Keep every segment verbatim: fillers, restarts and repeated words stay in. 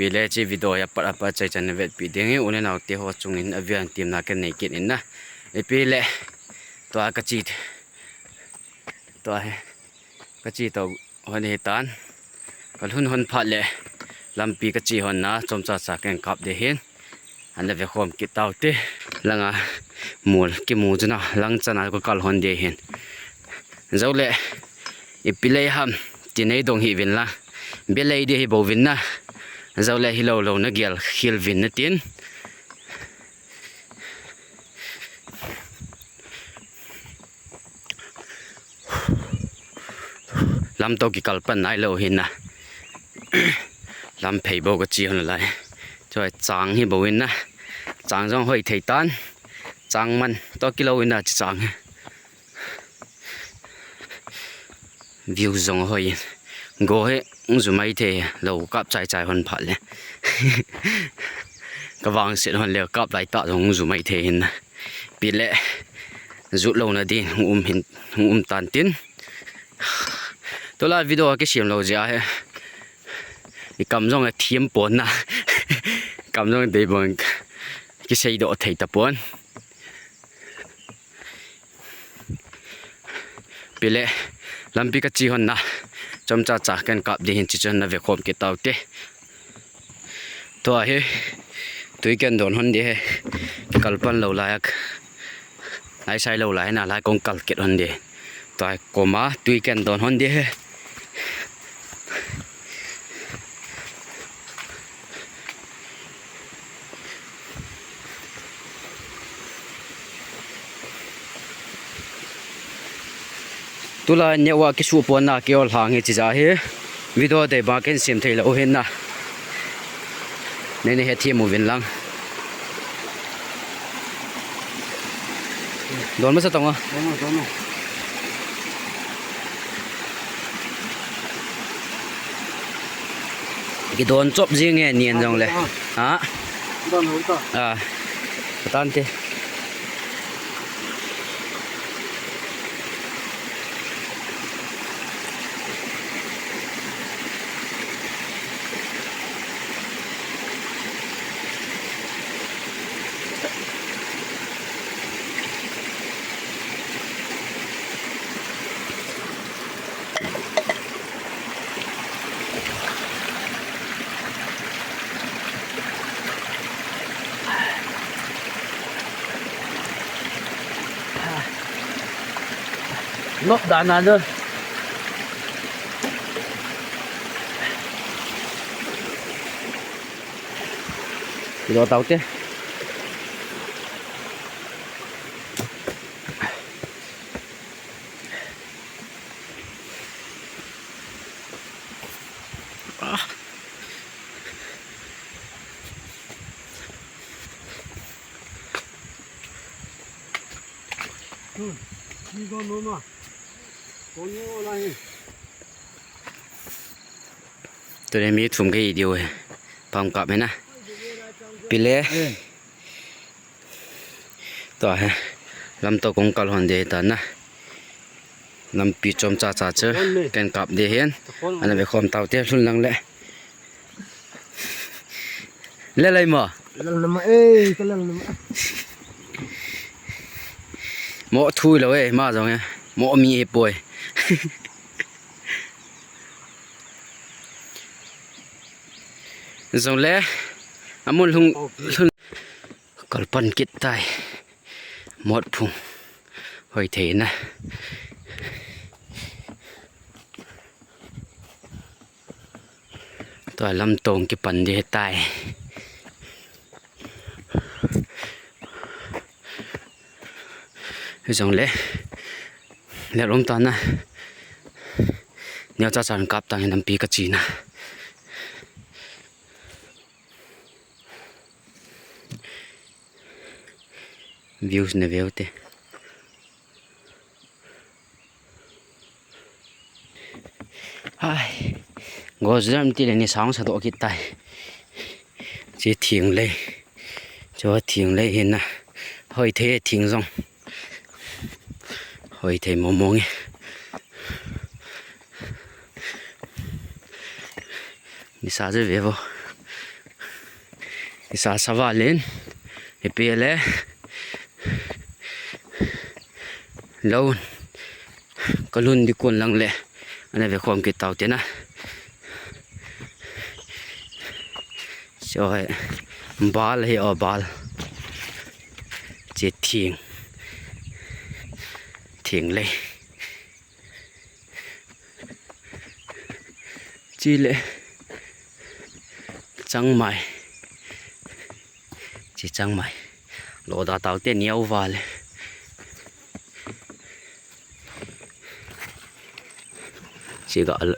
Ipi le hiche video hi apat apat achaichan navetpi ding hi u le nao te ho chungin avian temna kanei kit in na. Ipi le tua kachi, tua hi kachi to hon hitan. Kalhun hon phat le lampi kachi hon na chomcha cha kahin kap ding ahin. Ana vekhom kit taute. Langa mol kimu chu na lang chana kakal hon ding ahin. Jou le ipi lei ham ti nei dong hih uvin lang. Be lei ding hi bou vin na. Jou le hilou lou nagel khel uvin natin. Lam to kikal pan nailou ahin na. Lam phei bou kachi hon lai. Choi chang hi bou in na. Chang jong hoi thei tan. Chang man to kilou in na chi chang hi. View jong hoi. Go hi hung ju mai thei lou kap chai chai hon phat le. Kavangset hon le kap lai tah jong hung ju mai thei ahin na. Ipi le jut louna din hung um hin, hung um tan tin. Tulai video kisem lou jeh a hi. I kam jong athem pon na. Kam jong dei bon kisei doh thei tapon. Ipi le lampi kachi hon na chomcha cha kahin kap ding ahin, chuche chun na vekhom kit taute. Tua hi tui kahin don hon ding hi. Kikal pan lou lai a, lai sai lou lai na lai kong kal kit hon ding. Tua hi koma tui kahin don hon ding hi. Tulai network kisuh pon na kei o lhang hi chija hi. Video dei ba ken sem thei lou hin na. Nei nei hethem uvin lang. Don masa tong a. Don, don. Kidon chop jing e, nian jong le. Ha? Don ho ta. Ah. Patan te. Lop dan a nu. Kilo tau te. Ah. Hmm. Ni go no ma. Ko ni o la hi. Tuni mi thum kahi diu hi. Pam kap hi na. Ipi le. Eh. Tua hi. Lam to kong kal hon ding ta na. Lampi chomcha cha chu. Kahin kap ding ahin. Ana vekhom tau te lhun lang le. Le lai mo. Lal nama, eh, ka lal nama. Mo thui lou e, ma jong e. Mo mi hi poi. Jong le, amun lhung, lhung. Kalpan kit tai. Mot phung. Hoi thei na. Tua lam tong kipan ding tai. Jong le. Le lom ta na. Neo cha chan kap tang lampi kachi na. Views na veu te. Hai. Gojram ti le ni sang sa do kit tai. Chi thing le. Cho thing le hin na. Hoi thei thing jong. Hoi thei mo mo nge. Ni sa je ve vo. Kisa sa val in, ipi le, lou, kalhun ding kon lang le, ana ve khom kit tau te na. Cho hai, bal hi o bal. Che thing. Thing le. Chi le. Chang mai. Chi chang mai. Lo da tau te niau va le. Chi ga al-,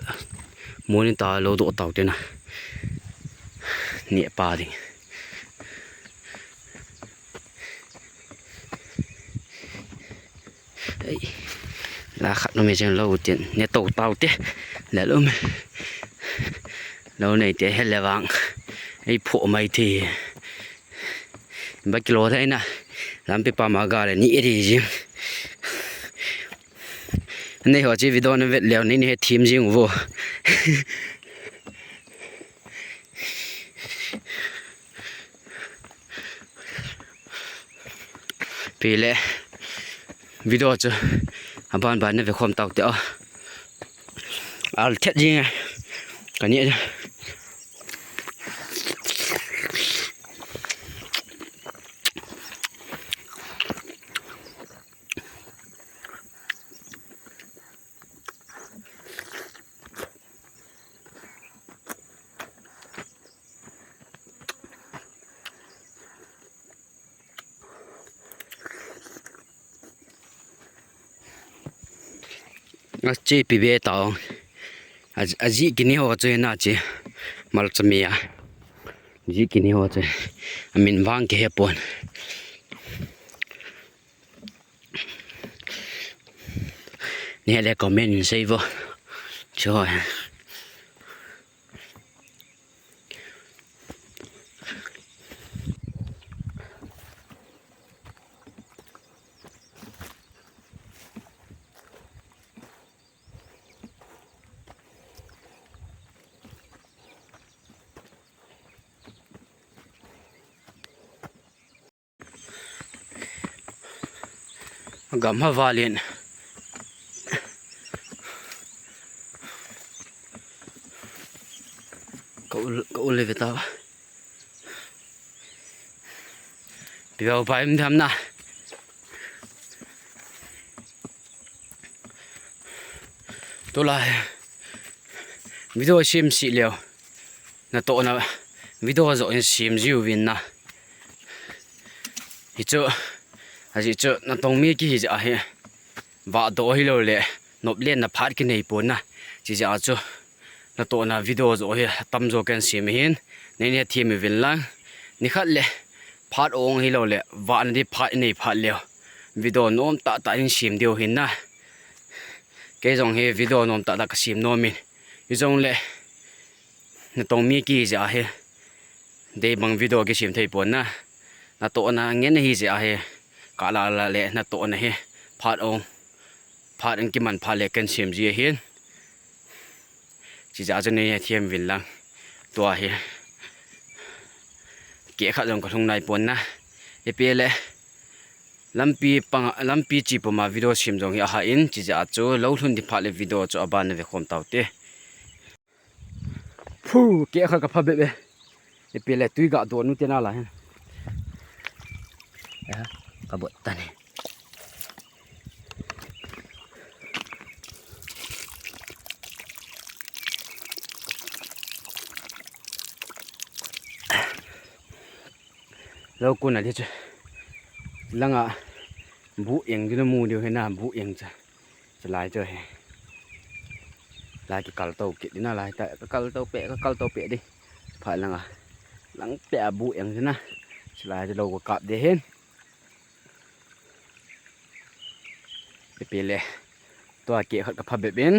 moni ta lo do tau te na. Ni pa ding. Ei, la khat no me chen lo tin, ne to tau te. Le lo me. Lo nei te he le vang. Ei pho mai te. Ba kilo thei na. Lampi pa ma ga le ni e ri jing. Nei ho chi video na vet leo ni ni he thim jing vo. Pi le video chu aban ban na ve khom tau te a. Al thet jing. Ka ni. A che pi be tau. A, a ji kini ho che na che. Mal chami a. Ji kini ho che. A min vang ke he pon. Ni le comment sei vo. Cho. Gam ha valin. Ka ul, ka ul le ve ta. Piau pai mi tham na. Tulai. Video sim si leo. Na to na video zo in sim jiu vin na. Hi chu, a ji chu, natong mi kihi ja hi. Va do hi lo le, nop len na phat kinei pon na. Chi ja chu, na to na video zo hi, tam zo ken sim hin. Nei ne thim vin lang. Ni khat le, phat ong hi lo le, va na di phat nei phat leo. Video nom ta ta in sim diu hin na. Kei jong hi video nom ta ta ka sim nom in. Hi jong le, natong mi kihi ja hi. Dei bang video kisim thei pon na. Na to na ngen hi ja hi. Ka la la le na to na hi. Phat ong. Phat ong kiman phat le ken sim ji hin. Chi ja chu nei ne thim vin lang. Tua hi. Ke khat jong ka lhung nai pon na. Ipi le. Lampi pang, lampi chi puma video sim jong hi aha in, chi ja chu lo lhun di phat le video chu aban na ve khom tau te. Phu, ke khat ka pha be be. Ipi le tui ga do nu te na la hin. Ya, ka bot ta ni. Lo kun a di chu. Langa bu eng di na mu diu hi na bu eng cha. Chulai chu hi. Lai kikal to kit di na lai ta, ka kal to pe, ka kal to pe di. Pha langa. Lang pe a bu eng di na. Chulai chu lo ka kap di hin. Ipi le. Tua ke khat ka pha bep in.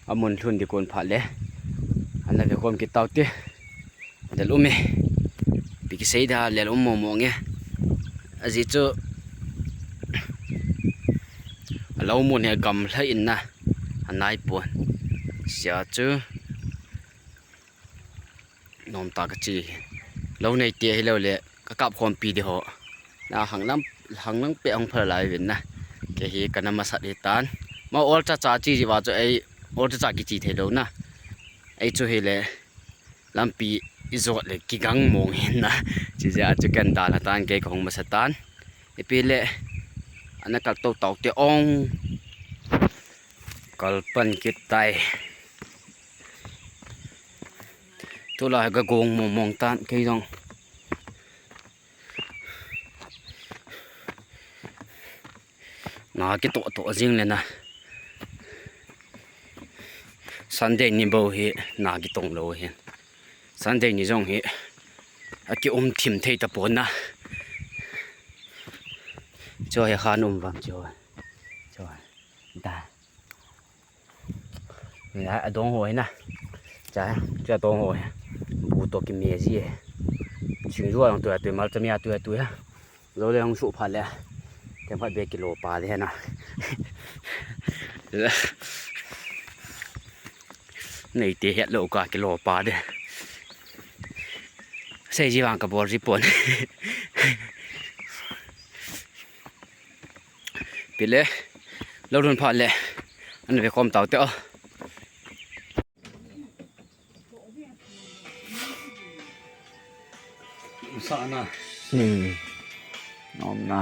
Amun lhun di kon phat le. Ana ve khom kit tau te. Lel um e. Pi kisei da lel um mo mo nge. Aji chu. Alo mun he gam lha in na. Anai pon. Sia chu. Nom ta ka chi hi. Lo nei te hi lo le ka kap khom pi di ho. Na hang lam hang lang pe hong phal lai vin na. Ke hi ka na masat hi tan. Ma ol cha cha chi ji va chu ei ol cha cha ki chi thei lo na. Ei chu hi le lampi i zot le ki gang mong hin na. Chi ja chu ken da la tan ke ka hong masa tan. Ipi le ana kal to tau te ong. Kal pan kit tai. Tula ka gong mong mong tan kei jong. Na kitoh toh jing le na. Sunday ni bou hi na kitong lo hi. Sunday ni jong hi aki um thim thei ta pon na. Cho hi khan um vam cho. Cho. Da. Ni a dong ho hi na. Cha, cha dong ho hi. Bu to ki me ji. Sing ju ang tu tu mal cha mi a tu tu ya. Zo le hong su pha le. Tem phat be kilo pa de na. Nei te het lo ka kilo pa de. Sei ji vang ka bol ji pon. Pile, lo run pha le, an ve khom tau te o. Sa na. Hmm. Nom na.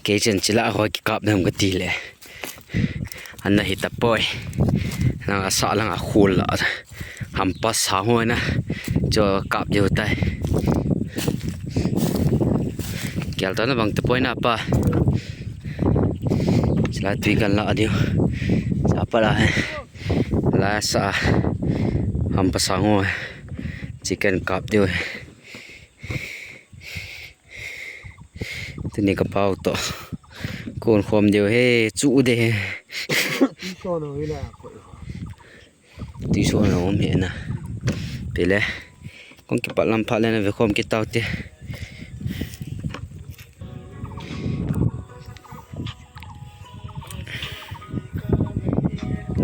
Kei chen chila ho kikap dam ka ti le. Ana hi ta poi. Langa sa langa khul la. Hampa sa ho na. Cho kap diu tai. Kel ta na bang ta poi na pa. Chila tui kan la diu. Sa pa la he. La sa. Hampa sa ho. Chicken kap diu. Tuni ka pau to. Kon khom diu he, chu de he. Ti so na um he na. Pile. Kong kipat lam pha le na ve khom ki tau te.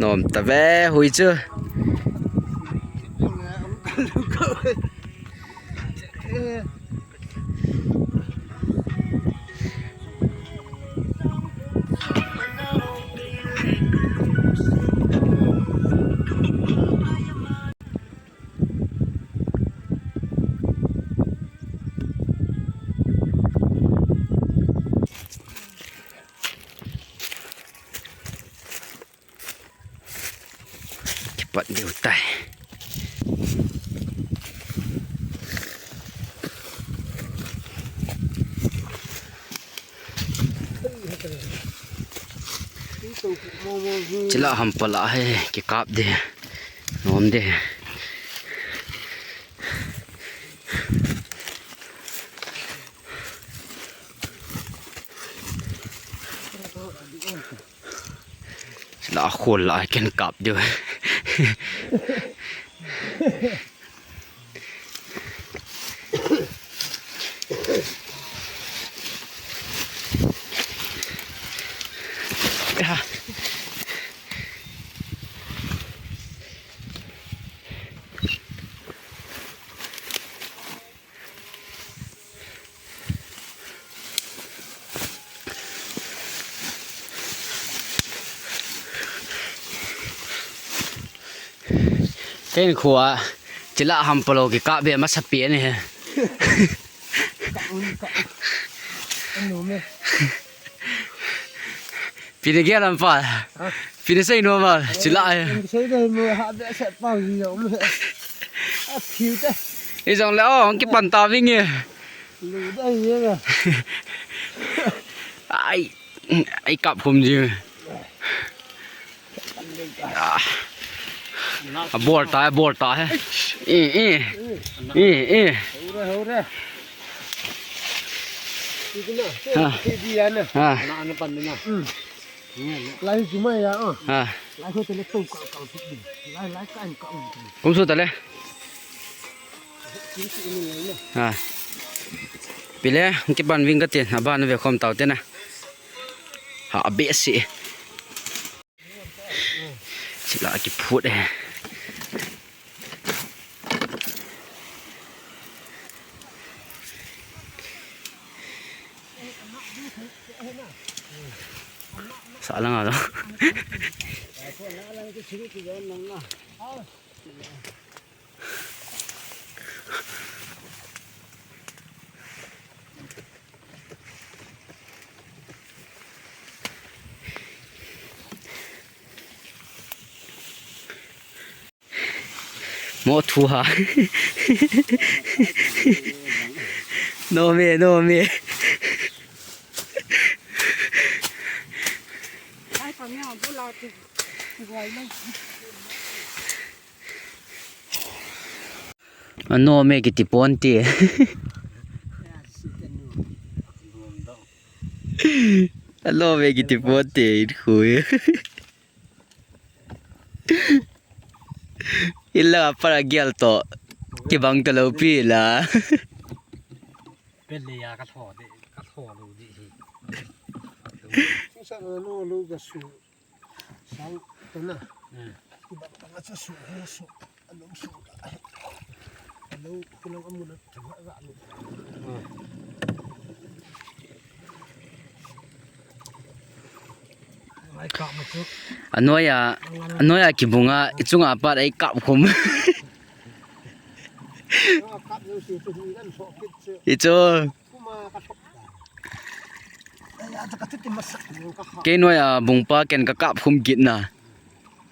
Nom ta ve hui chu. Kipat diu tai. Chila hampa la he, kikap de. Nom de. La khol la ken kap diu. Ken khua, chila hampa lo kikap be masa pi ani he. Anu me. Pini gel lam pa. Ha? Pini sei nom a, chila e. Sei dei mo ha be se pa ji jo mo. A phiu te. I jong le o, hong kipan ta ving e. Lu dei ye ga. Ai, ai kap khum ji. Ah. A bol ta, a bol ta he. E, e. E, e. Hore, hore. Ikna. Ha. Ke di ya na. Ha. Na, na pan na. Hmm. Lai chu mai ya, ah. Ha. Lai ko te le to ka, ka, lai, lai ka, ka, ka. Kum su ta le. Kin si ni lai na. Ha. Pile, kipan ving ka te, aban ve khom tau te na. Ha, a be si. Chila kiphut e. Sa lang alo. Mo thu ha. No me, no me. Ai, pa me, bu la ti. Guai no. Ano me kiti ponte. Ano me kiti ponte, in khui. Ila para gial to. Kibang to lo pi la. Pele ya ka tho de, ka tho lo di hi. Sa no lo ka su. Sang tena. Hmm. Kibang tanga cha su, he su. Alo su ka. Alo, kilang amun a thaga ga lo. Hmm. Ai kap ma chu. Anoiya, anoiya kibunga, ichunga pat ai kap khum. Kap lo si chu hi nan so kit chu. Ichu. Kei noiya bungpa ken ka kap khum kit na.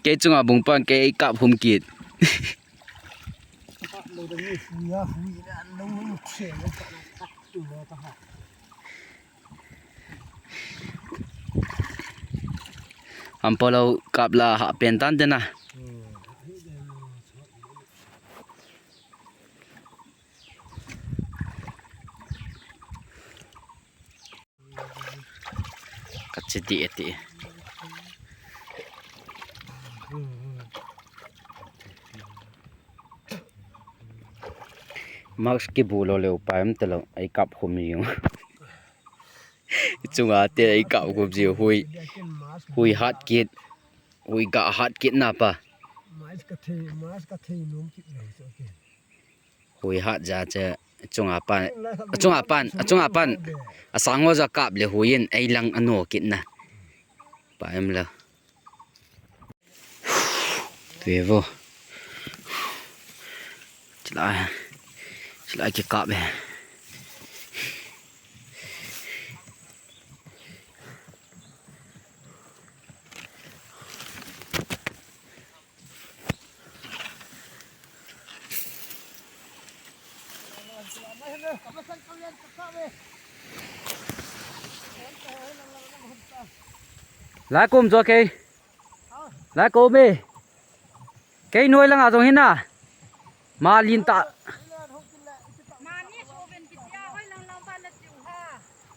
Kei chunga bungpa kei kap khum kit. Ampolo kap la ha pen tan te na. Ka che ti e ti. Mask kibu lo le upai um talo, ai kap khum jing. Chunga te ai kap khum jing hui. Hui hat kit. Hui ga hat kit na pa. Mask ka thei, mask ka thei nom kit lo chu, okay. Hui hat ja che, achunga pan, achunga pan, achunga pan. Asang ho ja kap le hui in, ei lang ano kit na. Pa em lo. Ve vo. Chila, chila kikap e. Lai kum jo kei. Lai kum e. Kei noi langa jong hina. Malin ta.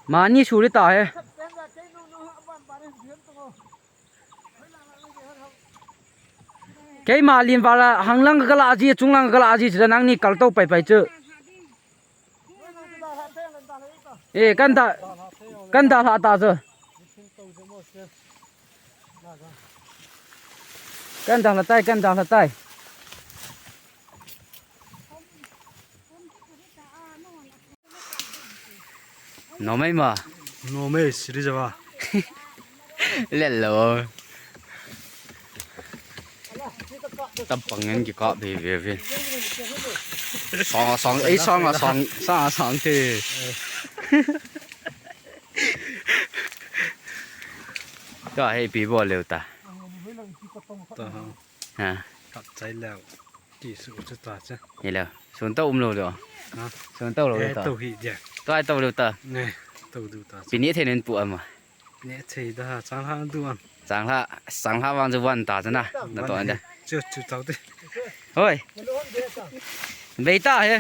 Mani suri ta he. Keima lin vala hanglang kala ji, chunglang kala ji, chu nangni kaltou pai pai chu. E, kanda, kanda la ta chu. Kanda la tai, kanda la tai. Nomei ma. Nomei, siri jawa. Lelo. Tampang ngen kikap ve ve ve. Song a song, ei song a song, song a song te. Tua hei pi bo leu ta. Ha. Kap chai leu. Ti su chu ta cha. Hello. Sun to um lo lo. Ha? Sun to lo lo ta. To hi dia. To ai to lo ta. Ne, to du ta. Pini the nen pu ama. Ne thei da ha, chang ha du am. Chang ha, chang ha wang ju wan ta cha na. Na to ande. Chu chu tau te. Hoi. Bei ta he.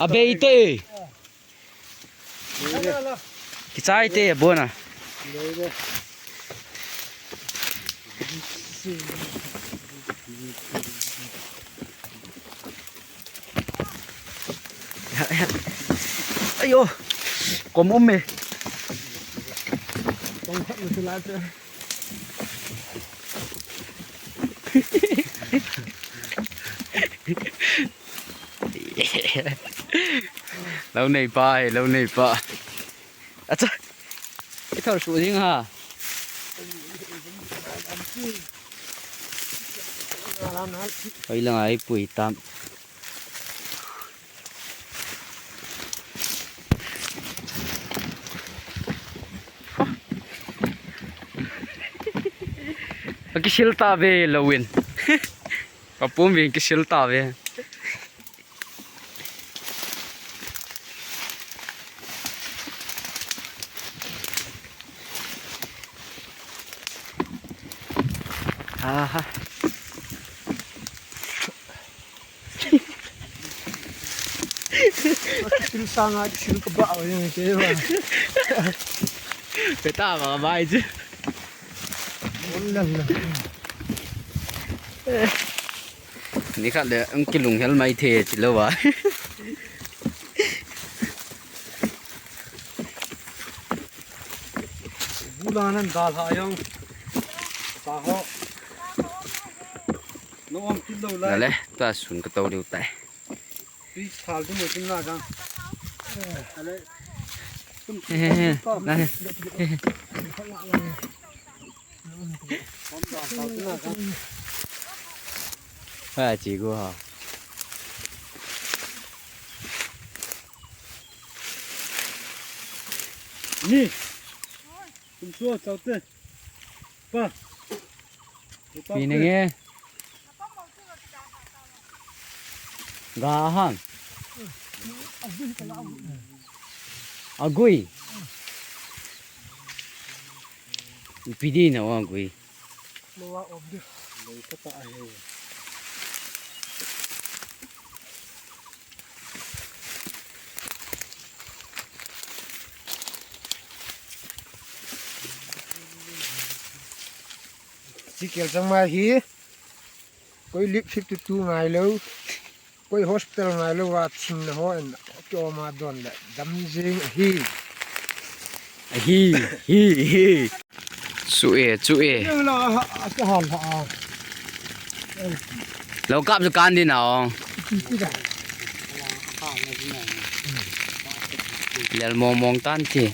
A bei te. Hello, hello. Kichai te, bona. Ayo, kom um me. Lou nei pa, he, lou nei pa. Acha. Ithor su ding ha. Hoi lang ai pui tam. Akisil ta ve lou in. Kapum vin kisil ta ve. Aha. Sil sanga sil ka ba o yang ke ba. Peta ba bai ji. Ol la la. Ni khat le ang kilung hel mai the chi lo ba. Bula nan dal ha yang. Sa ho. No om kilo lai. Dale, ta sun ka tau liu tai. Tui thal tu mo tin na ka. Ale. He, he, he. Na he. He, he. Ha, chi go ha. Ni. Kum so, chau te. Pa. Pi nge. Ga hang. Agui. Pi di na agui. Chi kel chang mai hi. Koi lip sip tu tu ngai lo. Koi hospital ngai lo va thim na ho en. Kyo ma don le. Dam jing ahi. Ahi, hi, hi. Chu e, chu e. Yang la ha, a ka hal ha. Lo kap chu kan din a ong. Lel mong mong tan ti.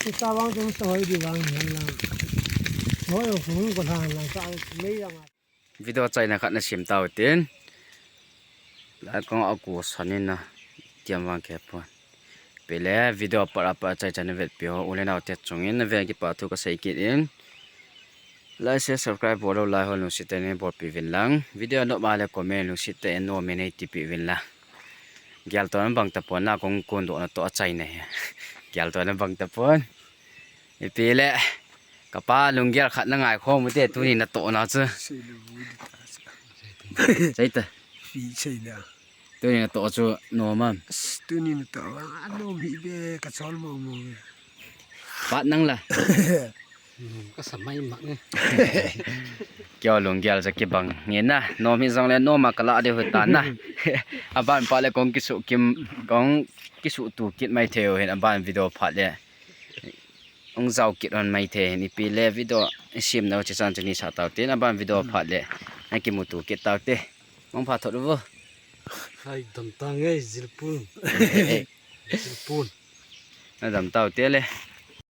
Kita vang chung soi di vang hian lang. Soi o hung ko han lang sa mei lang. Video chaina khat na sim tau tin. Lai kong a ku sanin na tiam vang ke pon. Pele video para para chai chai na vet pi ho u le nau te chungin na ven kipa thu ka sei kit in. Like, share, subscribe bol lo lai ho lungset tah in bolpi vin lang. Video nom a le comment lungset tah in nom in ei tipi vin lang. Gel to na bang ta pon na kong kon do na to a chai na hi. Gel to na bang ta pon. Ipi le. Kapa lunggel khat na ngai khom u te tuni na to na chu. Sei le bu di ta chu. Sei ta. Fi sei le. Tuni na to chu nom am. Tuni na to a nom hi be ka chol mo mo be. Pat nang la. Ka sa mai mak nge. Kio lunggel cha kibang nge na. Nom hi jong le nom a ka la de hu ta na. Aban pa le kong kisu kim kong kisu tu kit mai thei u hin aban video phat le. Ong zau kit hon mai thei hin ipi le video i sim nau chi chan chini sa tau te na ban video phat le. Na kimu tu kit tau te. Mong pha thot u vo. Hai dam ta nge zilpun. Zilpun. Na dam tau te le.